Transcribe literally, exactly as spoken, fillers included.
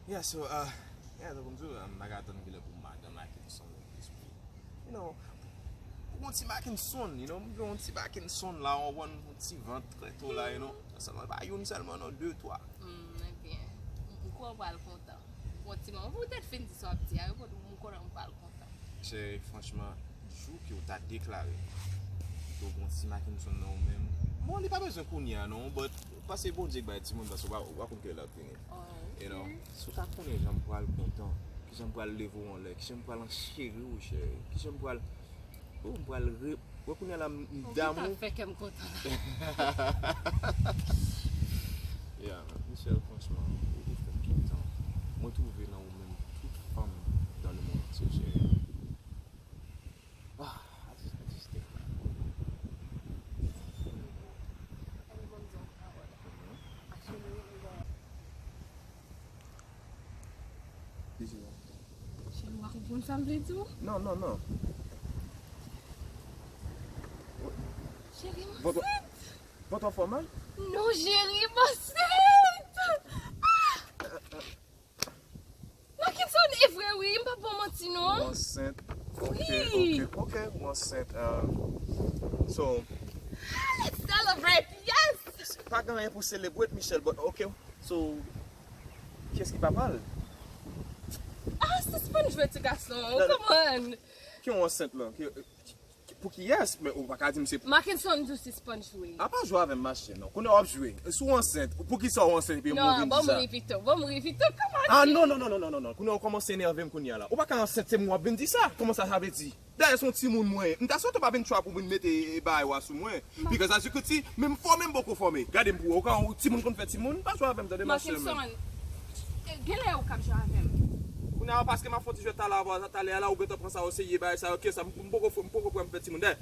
Yeah, so, uh, yeah, tankou m di w, m pa ka tann kilè pou madan Mackenson vin plis pou, you know, pou yon ti Mackenson, you know, m vle yon ti Mackenson la, w konprann, yon ti vant trè to la, you know. Sèlman pa youn sèlman, non, de, twa. Mm, ebyen, m kwè w pral kontan. Bon, ti manman, pou w tèt fin di sa w ap di a, yo, m konnen w pral kontan. Cheri, franchman, jou ke w ta deklare ke w gen yon ti Mackenson nan ou menm, bon, li pa bezwen kounye a, non, but, paske Bondye k bay timoun, paske w pa, w pa konn kilè l ap vini. Oh, you know, ok. Si w ta konnen jan m pral kontan, kijan m pral leve w anlè, kijan m pral ancheri w, cheri, kijan m pral, oh, m pral re-, wè kounye a la m, m damou. Ou gentan fè kè m kontan la. Yeah, man. Michelle, franchman, ou, ou fè m kontan. Mwen twouve nan ou menm tout fanm dans le monde entier, cheri. Ah, I just, I just think that. Cheri, w a konprann sa m vle di w? Non, non, non. Cheri, m ansent. Vant ou fè w mal? Non, cheri, m ansent. Ah! Mackenson, e vre wi, m p ap ba w manti non. Ou ansent. Ok, wi. Ok, ok, ou ansent. Uh, so, let's celebrate, yes! Pa gen anyen pou celebrate, Michelle, but ok. So, kiyès ki papa l? Ah, sispann jwe ti gason, come on. Ki ou ansent la? Ki, ki, pou kiyès? Men ou pa ka di m se pou Mackenson di w sispann jwe. A pa jwe avè m, ma chè, non. Kounye a w ap jwe. Si w ansent, poukisa w ansent epi m vin di sa? Non, ban m ri pito, ban m ri pito, come on. Ah, non, non, non. Kounye a w kòmanse enève m kounye a la. Ou pa ka ansent, se mwen w ap vin di sa. Kòman sa, sa vle di? Dayè, se yon timoun mwen ye. M ta swete w pa vin try pou vin mete, e, bagay ou a sou mwen. Because as you could see, menm fòme m poko fòme. Gade m pou wè, ou ka yon timoun konn fè timoun, pa jwe avè m, tande, ma chè, men. Mackenson, e, genlè ou k ap jwe avè m. Kounye a, paske m ap fè yon ti jwèt talè a, talè a la, ou gentan pran sa o serye, bagay sa, ok, sa, m, m poko, m poko prè m fè timoun. Dayè,